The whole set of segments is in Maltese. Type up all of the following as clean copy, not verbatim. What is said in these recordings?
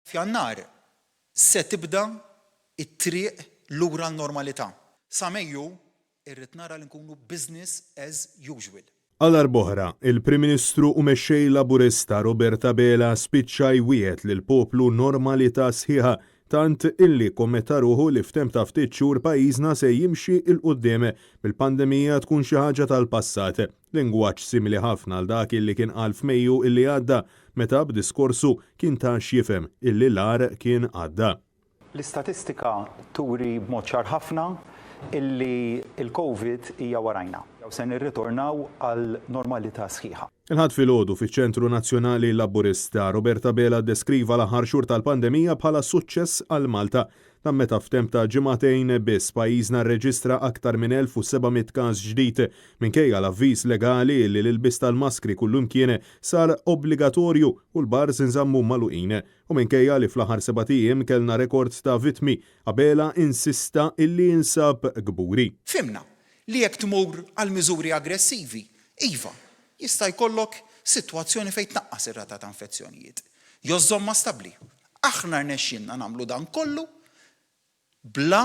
F'Jannar se tibda t-triq lura n-normalità. Sa Mejju irrid nara li nkunu business as usual. Għal darb'oħra, il-Prim Ministru u Mexxej Laburista Robert Abela spiċċa jwiegħed lill-poplu normalità sħiħa tant illi kkommetta ruħu li f'temp ta' ftit xhur pajjiżna se jimxi 'l quddiem bil-pandemija tkun xi ħaġa tal-passat. Lingwaġġ simili ħafna għal dak illi kien qal f'Mejju illi għadda meta b'diskorsu kien ta x'jifhem illi l-agħar kien għadda. L-istatistika turi b'mod ċar ħafna illi l-Covid hija warajna u se nirritornaw għal normalità sħiħa. Il-Ħadd filgħodu fiċ-Ċentru Nazzjonali Laburista, Robert Abela ddeskriva l-aħħar xhur tal-pandemija bħala suċċess għal Malta. Dan meta f'temp ta' ġimagħtejn biss pajjiżna rreġistra aktar minn 1,700 każ ġdid, minkejja l-avviż legali li l-ilbies tal-maskri kullimkien sar obbligatorju u l-bars inżammu magħluqin. U minkejja li fl-aħħar sebat ijiem kellna rekord ta' vittmi, Abela insista illi jinsab kburi. Fhimna li jekk tmur għal miżuri aggressivi, iva, jista' jkollok sitwazzjoni fejn tnaqqas ir-rata ta' infezzjonijiet, jew żżommha stabbli. Aħna rnexxielna nagħmlu dan kollu bla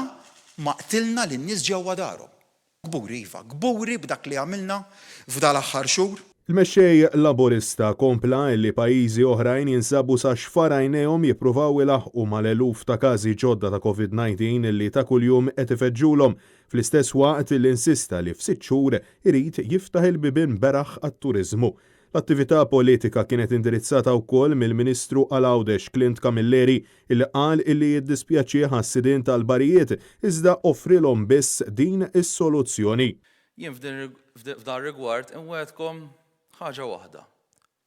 ma qtilna lin-nies ġewwa darhom. Kburi, iva, kburi b'dak li għamilna f'dal-aħħar xhur. Il-Mexxej Laburista kompla illi pajjiżi oħrajn jinsabu sa xfar għajnejhom jippruvaw ilaħħqu mal-eluf ta' każi ġodda ta' Covid 19 illi ta' kuljum qed ifeġġulhom, fl-istess waqt illi insista li f'sitt xhur irid jiftaħ il-bibien beraħ għat-turiżmu. L-attività politika kienet indirizzata wkoll mill-Ministru għal Għawdex Clint Camilleri illi qal illi jiddispjaċih għas-sidien tal-barijiet iżda offrilhom biss din is-soluzzjoni. Jien f'dan rigward inwegħedkom ħaġa waħda,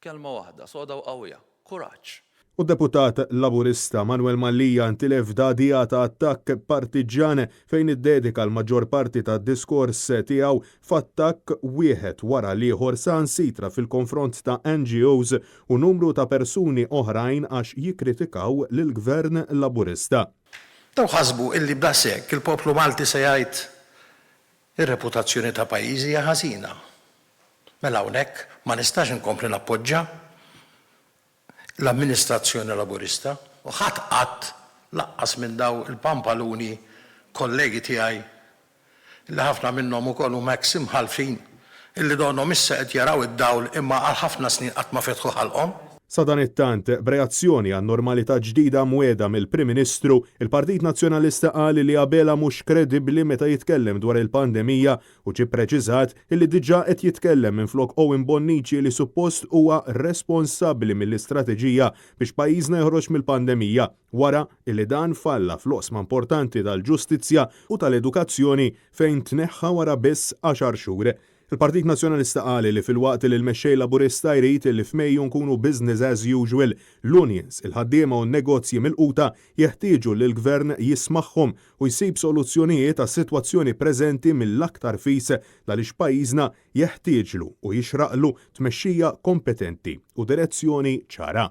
kelma waħda, soda u qawwija, kuraġġ! U d-Deputat Laburista Manuel Mallia ntilef f'dagħdigħa ta' attakk partiġġan fejn iddedika l-maġġor parti tad-diskors tiegħu f'attakk wieħed wara l-ieħor saħansitra fil-konfront ta' NGOs u numru ta' persuni oħrajn għax jikkritikaw lill-Gvern Laburista. Dawn ħasbu illi b'daqshekk il-poplu Malti se jgħid ir-reputazzjoni ta' pajjiżi hija ħażina. Mela hawnhekk ma nistax inkompli nappoġġa l-amministrazzjoni Laburista u ħadd qatt lanqas minn dawn il-pampaluni kollegi tiegħi li ħafna minnhom ukoll huma eks imħallfin illi donnhom issa qed jaraw id-dawl imma għal ħafna snin qatt ma fetħu ħalqhom. Sadanittant, b'reazzjoni għan-normalità ġdida mwiegħda mill-Prim Ministru, il-Partit Nazzjonalista qal li Abela mhux kredibbli meta jitkellem dwar il-pandemija u ġie ppreċiżat illi diġà qed jitkellem minflok Owen Bonnici li suppost huwa responsabbli mill-istrateġija biex pajjiżna joħroġ mill-pandemija wara illi dan falla fl-oqsma importanti tal-ġustizzja u tal-edukazzjoni fejn tneħħa wara biss għaxar xhur. Il-Partit Nazzjonalista qal li filwaqt li l-Mexxej Laburista jrid li f'Mejju nkunu business as usual, l-unions, il-ħaddiema u n-negozji milquta jeħtieġu li l-Gvern jismagħhom u jsib soluzzjonijiet għas-sitwazzjoni preżenti mill-aktar fis l-għaliex pajjiżna jeħtieġlu u jixraqlu tmexxija kompetenti u direzzjoni ċara.